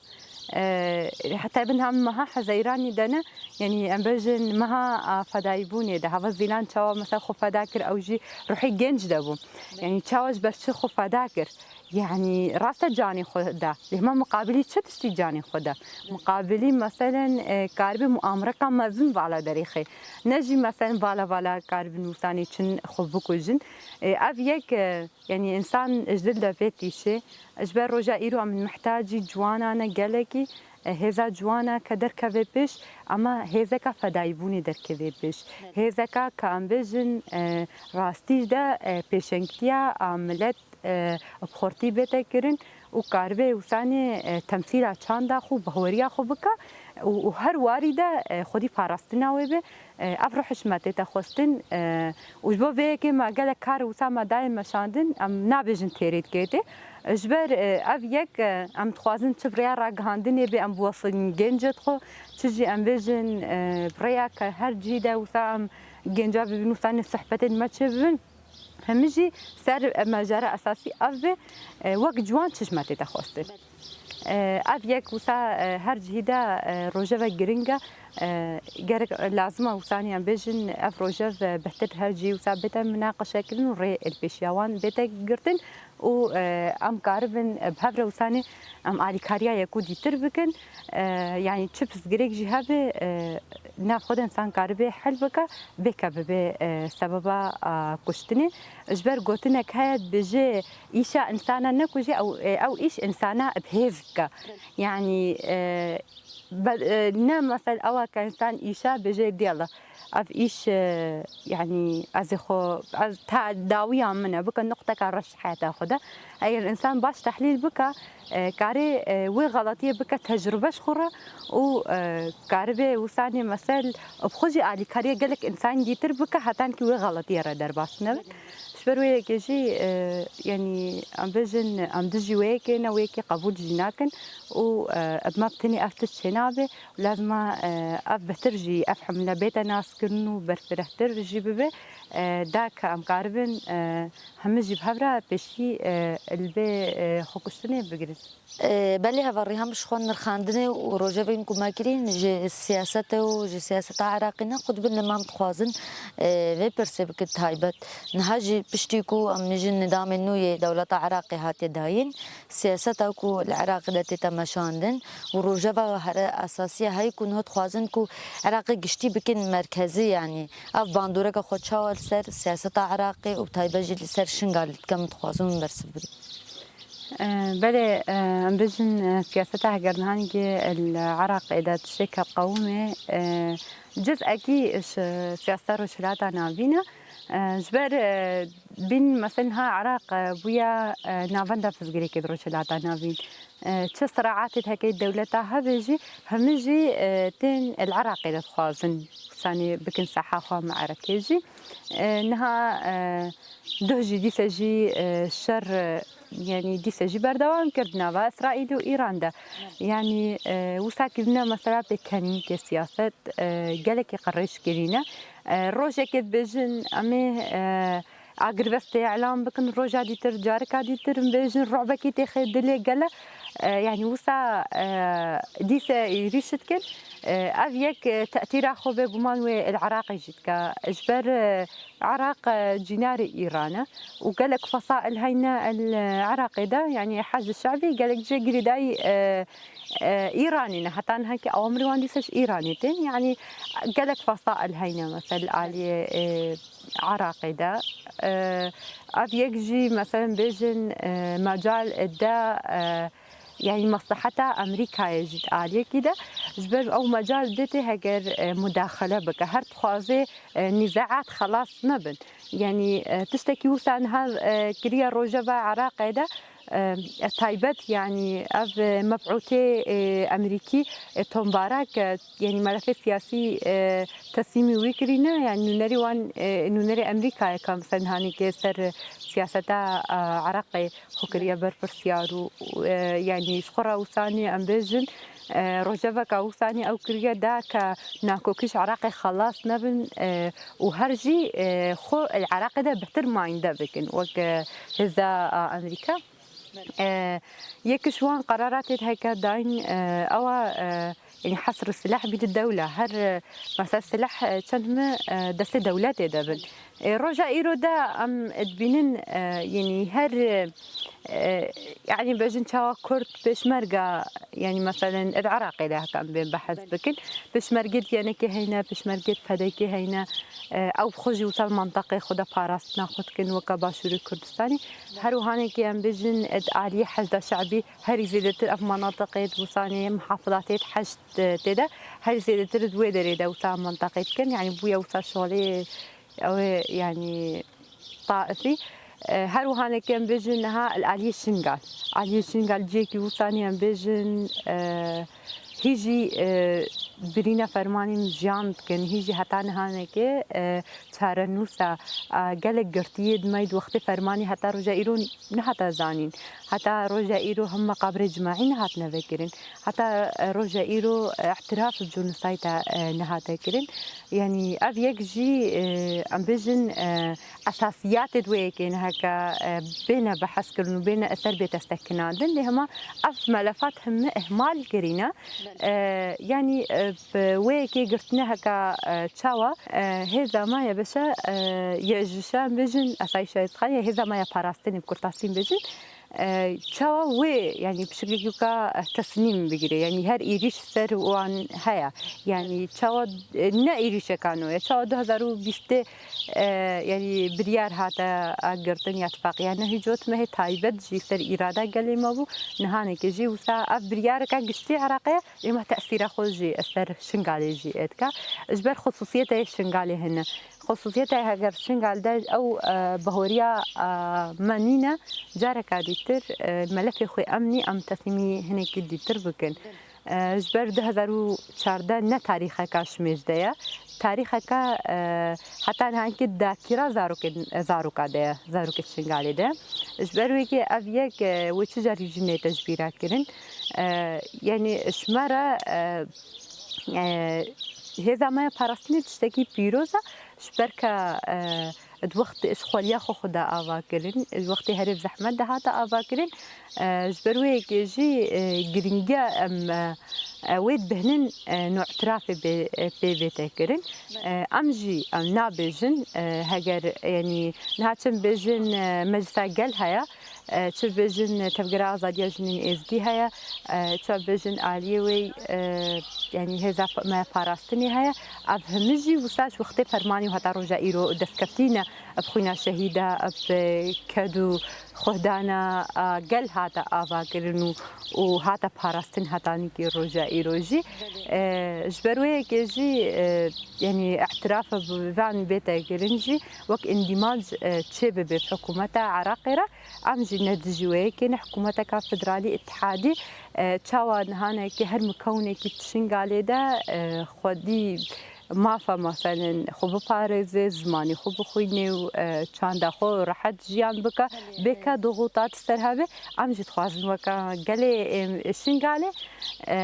E, heta bin hem meha Hezeyranî de ne, yanî em bêjin meha, a, fedayîbûnê de. Hava Zîlan çawa mesela xwe feda kir, ew jî ruhê genc de bû. Yanî çawa ji ber çi xwe feda kir? Yanî rast e canê xwe da. Lê hema muqabilî çi tiştî canê xwe da? Muqabilî meselen, e, karibî muamereka mezin vala derêxê. Ne jî meselen vala vala karibin wîsanê çin xwe bikujin. E, ev yek, e, Yanî însan ji dil de vê tîşê. Ji ber roja îro em mihtacî ciwana ne gelekî, e, hêza ciwana ke derkeve pêş, ama hêzeka fedayîbûnê derkeve pêş. Hêzeka ke em bêjin, e, rastî de, e, pêşengtiya a milet, e, bi xortî bête kirin û karibe wîsanê, e, temsîla çanda xwe, bihweriya xwe bike û, û her warî de, e, xwedî parastina wê be. E, ev ruh ji me tête xwestin, e, û ji bo vê yekê me gelek kar wisa me dayê meşandin, em nabêjin têrê dikê tê. Ji ber, e, ev yek, e, em dixwazin çi bi rêya ragihandinê bê, em biwesin gencê xwe, çi jî em bêjin, e, bi rêya ke her cî de wisa em genca bibin, wisa nê sohbetên me çêbibin. Hemî jî ser, e, mejara esasî ev be, e, wek ciwan çi ji me tête xwestin. E, ev yek wisa, e, her cihî de, e, rojevek giring e. E, gerek lazim e wisa niyan bêjin, ev rojev, e, bêhtir her cihî wisa bête minaqeşekirin û rê li pêşiya wan bête girtin û, e, em karibin, e, bi hev re wisa nê em alîkariya yekû dîtir bikin. E, yanî çi pirsgirêk jî hebe, e, nav xwe de însan karibe hel bike, bê ke bibe, e, sebeba, a, kuştinê. Ji ber gotinek heye, dibêje, îşa însana nekujê, ew, e, ew îş însana bi hêz dike. Yanî, e, be-, e, ne mesel ew e ke însan îşa bêje, diyala, ev îş, e, yanî ez ê xwe, ez ta dawiya min e, bike nuqteka reş heyata xwe de. Eger însan baş tehlîl bike, e, karê, e, wê xeletiyê bike tecrube ji xwe re û, e, karibe wisa nê mesel bi xwe jî alîkariya gelek însanên dîtir bike, hetankî wê xeletiyê re derbas nebin. Ji ber wê yekê jî, e, yanî em bêjin, em dijî wê yekê ne, wê yekê qebûl jî nakin û, e, bi me bi tenê ev tişt çênabe. Lazim e, e, ev bêhtir jî, ev hemle bête naskirin û berfirehtir jî bibe. E, da ke em karibin, e, hemî jî bi hev re pêşî, e, li vê, e, xwekuştinê bigirin. E, belê hevalrê, hem ji xwe nirxandinê û rojevên ku me kirîn ji siyasete û ji siyaseta Iraqê ne xwe dibin, lê me em dixwazin, e, vê pirsê bikin taybet. Niha jî piştî ku em bêjin nîzamê nû yê dewleta Iraqê hatiye dayîn, siyaseta ku li Iraqê de tête meşandin û rojeva here esasî ya heyî ku niha dixwazin ku Iraqê giştî bikin merkezî, yanî ev bandoreke xwe çawa li ser siyaseta Iraqê û bi taybet jî li ser Şingalê dike, em dixwazin hûn bersiv bidin. E, belê, e, em bêjin, e, siyaseta heger niha nîgê li Iraqê de tiştê ke qewimê, e, ciz'ekî ji siyaseta Rojhilata Navîn e. E, ji ber, e, bîn, mesela niha Iraq, e, bûye, e, navenda pirsgirêkê di Rojhilata Navîn. E, çi siraatê heke dewleta hebe jî, hemî jî, e, tên li Iraqê de dixwazin wisa nê bikin saha xwe mi'arekê jî. E, niha, e, duh jî dîse jî, e, şer, e, yanî dîse jî berdewam kir di nava Îsraîl û Îran de. Yanî, e, wisa kirine mesela pêkenînekê siyaset, e, gelekî qirêj kirîne. E, rojekê dibêjin em ê, e, agirbestê îlan bikin, roja dîtir, careka dîtir bêjin, ru'bekî têxe dilê gele. E, yanî wisa, e, dîse êrîş dikin. E, ev yek, e, te'tîra xwe bêguman wê li Iraqê jî dike. Ji ber, e, Iraq, e, cînarê Îran e û gelek fesail heyne li Iraqê de, yanî Heşd Şe'bî gelek cihê girêdayî, e, e, Îranê ne. Heta niha kî ewamrê wan dîsa ji Îranê tên. Yanî gelek fesail heyne, mesela li aliyê, e, Iraqê de. E, ev yek jî, mesela bêjin, e, mecal de, e, yanî mesleheta Amerîkayê jî di aliyekî de, ji ber ew mecal dê tê heger, e, mudaxele bike. Her dixwaze, e, nîzaat xelas nebin. Yanî, e, tiştekî wisa niha, e, kiriye rojeva Iraqê de, e, taybet, yanî ev, e, mebûtê, e, Amerîkî, e, Tom Barak, e, yanî melefê siyasî, e, teslîmî wî kirîne, yanî nûnerê wan, e, nûnerê Amerîkayê ka mesela nihanî ke ser siyaseta, e, Iraqê xwe kiriye berpirsiyar û, û, e, yanî ji xwe re wisa nê em bêjin, e, rojeveka wisa nê ew kiriye da ke nakokî ji Iraqê xelas nebin, e, û her jî, e, xwe li Iraqê de bêhtir mayînde bikin wek, e, hêza, e, Amerîka. E, yek ji wan qeraratê heke dayîn, e, ew e, e, yanî hesr silah bî di dewle. Her, e, mesela silah, e, çend mi, e, destê dewletê de bin. E, roja îro de em dibînin, e, yanî her, e, e, yanî bêjin çawa Kurd pêşmerga, yanî meselen li Iraqê de heke em bên behs bikin. Pêşmergê D Y N'ê heyne, pêşmergê P D K'ê heyne. E, ew xwe jî wisa li menteqê xwe de parastina xwe dikin weke Başûrê Kurdistanê. Her wihanekî em bêjin, di aliyê Heşda Şe'bî herî zêdetir ev menatiqê di wisanê mihafidatê di Heşd, e, tê de herî zêdetir di wê derê de wisa menteqê dikin. Yanî bûye wisa şolê ew ê, yanî taifî. E, her wihanekê em bêjin niha li aliyê Şingal. Aliyê Şingal cihekî wisanî em bêjin, e, hî jî, e, birîna fermanên jiyan dikin, hî jî heta nihanekê, e, çarenûsa, e, gelek girtiyê di me yê di wextê fermanî heta roja îro nehate zanîn. Heta roja îro him meqabrê cimaî nehatine vekirin. Heta, e, roja îro, e, îtiraf bi jenosayda, e, nehate kirin. Yanî ev yek jî, e, em bêjin, e, esasiyatê di wê yekê ne heke, e, bêne behs kirin û bêne eser bê destekinandin. Lê hema ev melefat heme ihmal kirîne. E, yanî, e, bi wê yekê girtine heke, e, çawa, e, hêza me ya beşe, e, ye ji şe em bêjin, esayîşa Îsraîlê, hêza me ya parastinê bi kurtasî em bêjin. E, çawa wê, yanî pişikekî weka, e, teslîm bigire. Yanî her êrîş ser wan heye. Yanî çawa, e, ne êrîşeka nû ye. Çawa du hezar û bîstê, e, yanî biryar hate, e, girtin ya tifaqiya nehî cotmehê taybet jî ser îrada gelê me bû. Nihanekê jî wisa ev biryareka giştî Iraqê ye. Ê me tesîra xwe jî ser Şingalê jî dike. Ji ber xusûsiyetê Şingalê hene. Xusûsiyetê heger Şingal de ew, e, bahoriya, e, me nîne, careka dîtir, e, melefê xwe emnî em teslîmî hinekî dîtir bikin. E, ji ber du hezar û çardeh ne tarîxeka ji mêj de ye. Tarîxeka, e, heta nihankî dakira zarokên, zaroka de ye, zarokê Şingalê de. Ji ber wê yekê ev yek, e, wê çi carî jî neyte ji bîra kirin. E, yanî ji me re, e, e, hêza me ya parastinê tiştekî pîroz e, ji ber ke, e, di wextê ji xweliya xwe xwe de ava kirin, di wextê herêv zehmet de hate ava kirin. E, ji ber wê yekê jî, e, girîngiya em, e, e, wê dibihnin, e, nû îtirafê bê, e, pê bête kirin. E, em jî, em nabêjin, e, heger, yanî, niha çi em bêjin, e, Meclisa Gel heye, e, çi bêjin, e, Tevgera Azadiya Jinên Êzidî heye, e, çi bêjin aliyê wê, e, yanî hêza pa-, me parastinê heye. Ev hemî jî wisa ji wextê fermanî û heta roja îro destkeftî ne, bi xwîna şehîda, bi ked û xuhdana, a, gel hate avakirin û, û hate parastin heta nîkî roja îro jî. Belê. E, ji ber wê yekê jî, e, yanî îtiraf bi van bête kirin jî wek îndîmac, e, çê bibe bi hikûmeta Iraqê re. Em jî ne dijî wê yekê ne hikûmeteka federalî îtihadî, e, çawa nihanekî her mikewnekî di Şingalê de, e, xwedî mafa, meselen, xwe biparêze, zimanê xwe bixwîne û, e, çanda xwe rehet jiyan bike, Belê, bêke belê. Dixûta di ser hebe. Em jî dixwazin weke gelê, e, Şingalê, e,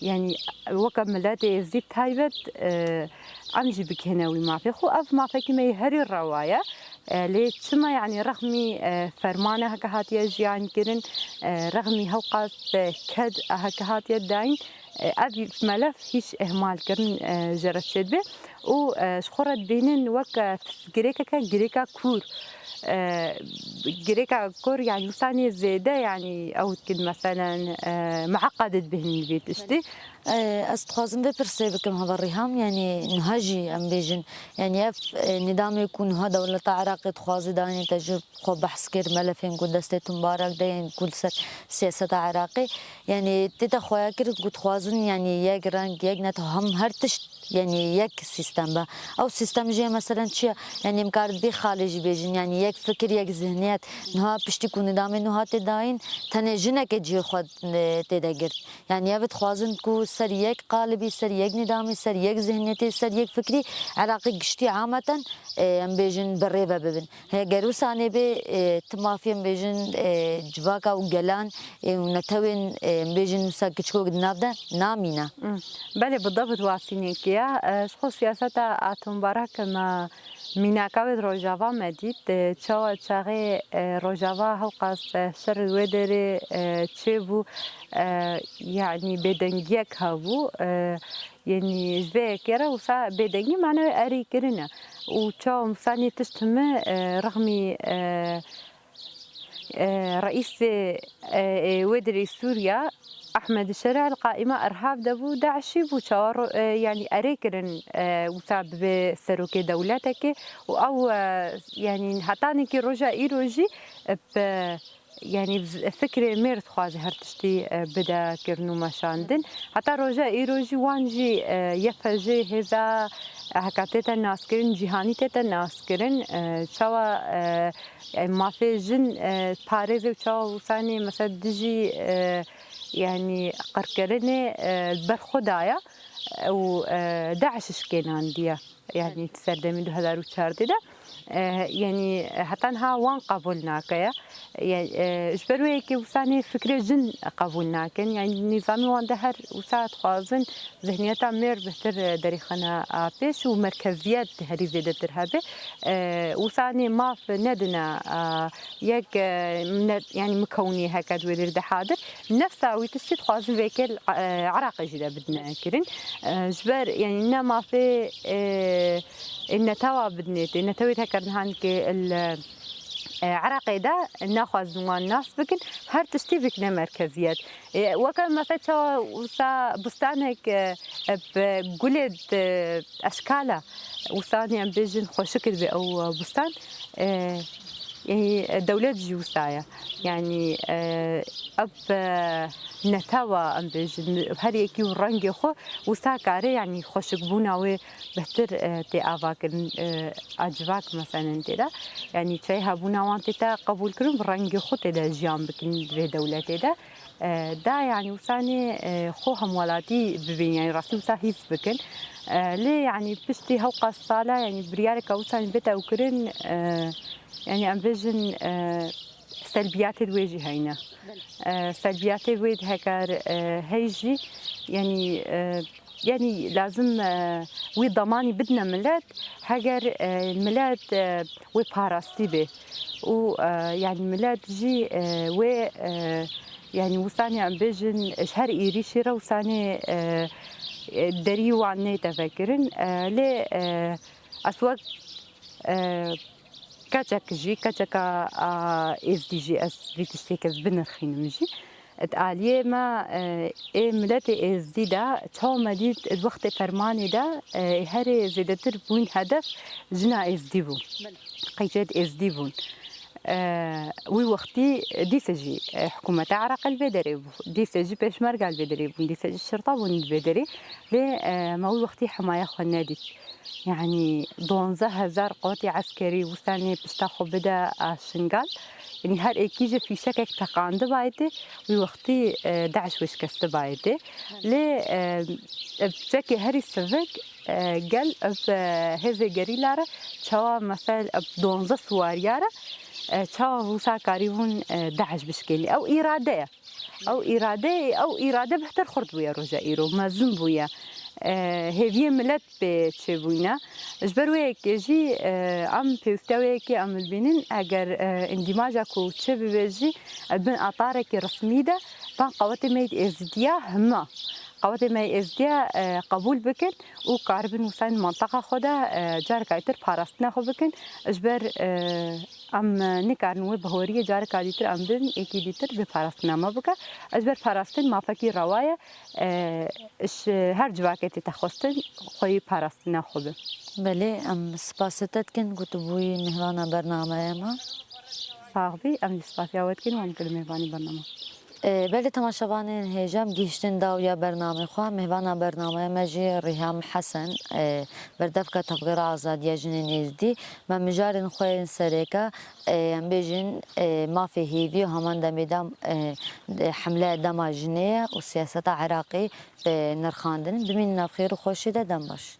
yanî weke miletê êzdî taybet, e, em jî bikêne wî mafê xwe. Ev mafekî me yê herî rewa ye. E, lê çima, yanî rexmî, e, fermana heke hatiye jiyan kirin, e, rexmî hewqas, e, ked heke hatiye dayîn, e, ev melef hîç ihmal kirin, e, ji re çêdibe û, e, ji xwe re dibînin wek, e, girêkeke, girêka kûr. E, girêka kûr, yanî, wisa nê zêde, yanî, ew dikin, meselen, e, miqedê dibihnin vê tiştî. E, ez dixwazim vê pirsê bikim, Heval Rîham, yanî, niha jî em bêjin, yanî, ev, e, nîdamê ku niha dewleta Iraqê dixwaze dayîne te ji xwe behs kir, melefên ku destê Mubarek de yên ku li ser siyaseta Iraqê, yanî tê te xweya kir ku dixwazin, yanî yek reng, yek net, hem her tişt, yanî yek sîstem be. Ew sîstem jî ye, meselen çi ye? Yanî em kar vê xalê jî bêjin, yanî yek fikir, yek zihniyet. Niha piştî ku nîdamê nû hate dayîn, tenê jinekê cihê xwe, e, tê de girt. Yanî ev dixwazin ku ser yek qalibî, ser yek nîdamî, ser yek zihniyetê, ser yek fikrî Iraqê giştî ameten, e, em bêjin bi rê ve bibin. Heger wisa nebe, e, ti mafî em bêjin, e, civaka û gelan, e, û netewên, e, em bêjin wisa kiçikok di nav de namîne. Hmm. Belê, bi debit wasînekê ye. E, ji xwe siyaseta Atom Barak me mînaka wê di Rojava me dît. E, çawa çaxê, e, Rojava hewqas, e, şer wê derê, e, çêbû, e, yanî bêdengiyek hebû. E, yanî ji vê yekê re wisa bêdengî manewê erê kirine. Û çawa wisa nê tişt heme, e, rexmî, e, e, reîsê, e, ê wê derê Sûriya, Ehmed Şerî li qaîma irhab de bû, DAIŞî bû, çawa ro-, e, yanî erê kirin, e, wisa bibe serokê dewletekê û ew, e, yanî hetanekî roja îro jî, e, bi Yanî fikrê mêr dixwaze her tiştî, e, bide kirin û meşandin. Heta roja îro jî wan jî, e, Y P J hêza, e, heka tête naskirin, cîhanî tête naskirin, e, çawa, e, e, mafê jin, e, parêzê û çawa wîsanê mesela dijî, e, yanî qirkirinê, e, ber xwe daye, e, û, e, DAIŞ şikênandiye. Yanî serdemê du hezar û çardeh de, e, yanî heta niha wan qebûl nake ye. Ya, e, ji ber wê yekê wisa nê fikrê jin qebûl nakin. Yanî nîzamê wan de her wisa dixwazin zihniyeta mêr bihtir derêxine a pêş û merkeziyet herî zêdetir hebe. E, wisa nê maf nedine, e, yek, e, ne, yanî mikewnî heke di wê derê de hadir. Nefsa wî tiştî dixwazin vêkê li, e, Iraqê jî de bidine kirin. E, ji ber, yanî ne mafê, e, e, netewa bidinê tê. Netewê heke niha nikê li, e, Iraqê de naxwazin wan nas bikin. Her tiştî bikine merkeziyet. E, weke mesela çawa wisa bistanek, e, e, bi gulê di eşkala wisa em bêjin xweşik dibe ew bistan, e, yanî dewlet jî wisa ye. Yanî, e, ev, e, netewa em bêjin her yekî û rengê xwe wisa kare, yanî xweşikbûna wê bihtir, e, tê avakirin, e, a civak meselen tê de. Yanî çayê hebûna wan tê te qebûl kirin, bi rengê xwe tê de jiyan bikin di vê dewletê de. E, da, yanî, wisa nê, e, xwe hemwelatî bibînin, yanî, rastî wisa hîs bikin. E, lê, yanî, piştî hewqas sala, yanî, biryareke wisa, yanî, bête ew kirin, e, yanî, em bêjin, e, selbiyatê di wê jî heyne. E, selbiyatê wê di heker, e, hey jî, yanî, e, yanî, lazim, e, wî damanî bidine milet, heger, e, milet, e, wê parastî bê. Û, e, yanî milet jî, e, wê, e, yanî wisanê em bêjin, ji her êrîşê re wisanê, e, e, derî wan neyte vekirin. E, lê, e, ez wek, e, keçek jî, keçeka, a, êzdî jî ez vî tiştê kes binirxînim jî. Di aliyê me, e, ê miletê êzdî de çawa me dît, di wextê fermanê de, e, herê zêdetir bûn hedef jina êzdî bû. Belê. Qeycêt êzdî bûn. E, wî wextî dîse jî, e, hikûmeta Iraqê li vê derê bû. Dîse jî pêşmerga li vê derê bûn. Dîse jî şirta bûn li vê derê. Lê, e, me wî wextî hemaye xwe nedît. Yanî duwazdeh hezar qewetê eskerî wistanê pişta xwe bide a Şingal. Yanî her êkî jî fîşekek teqandibayê tê, wî wextî, e, DAIŞ wê şikestibayê tê. Lê, e, e, çekê herî sivik, e, gel ev, e, hêzê gerîla re çawa mesel ev duwazdeh suwariya re, e, çawa wisa karîbûn, e, DAIŞ bişkênî. Ew îrade ye. Ew îrade, ew îrade bihtir xurt bûye roja îro, mezin bûye. E, hêviyê milet pê çêbûyne. Ji ber wê yekê jî, e, em pêwîstiya wê yekê em dibînin, eger, e, îndîmaja ku çêbibe jî, e, bin atarekî resmî de, van qewetê me yê êzidiya hema. Qewetê me yê êzidiya, e, qebûl bikin û karibin wisa di menteqa xwe de, e, careka dîtir parastina xwe bikin. Ji ber, e, Em, e, nikarin wê bihoriyê careka dîtir em bin, êkî dîtir vê parastina me bike. Ez ber parastin mafekî rewa ye, e, ji her civakê tê te xwestin xweyî parastina xwe be. Belê, em spasê te dikin ku tu bûyî mêhvana bernameya me. Sax bî, em jî spasiya we dikin, wan kir mêvanî bername. E, belê temaşevanên hêja, em gihiştin dawiya bernamê xwe. Mêvana bernameya me jî Rîham Hesen, e, berdevka Tevgera Azadiya Jinên Êzdî. Me mijarên xwe yên sereke, e, em bêjin, e, mafê hêvî û heman demê de, e, de hemleya dema jinê ye û siyaseta Iraqê, e, nirxandin. Bimînin nav xêr û xweşê de, dem baş.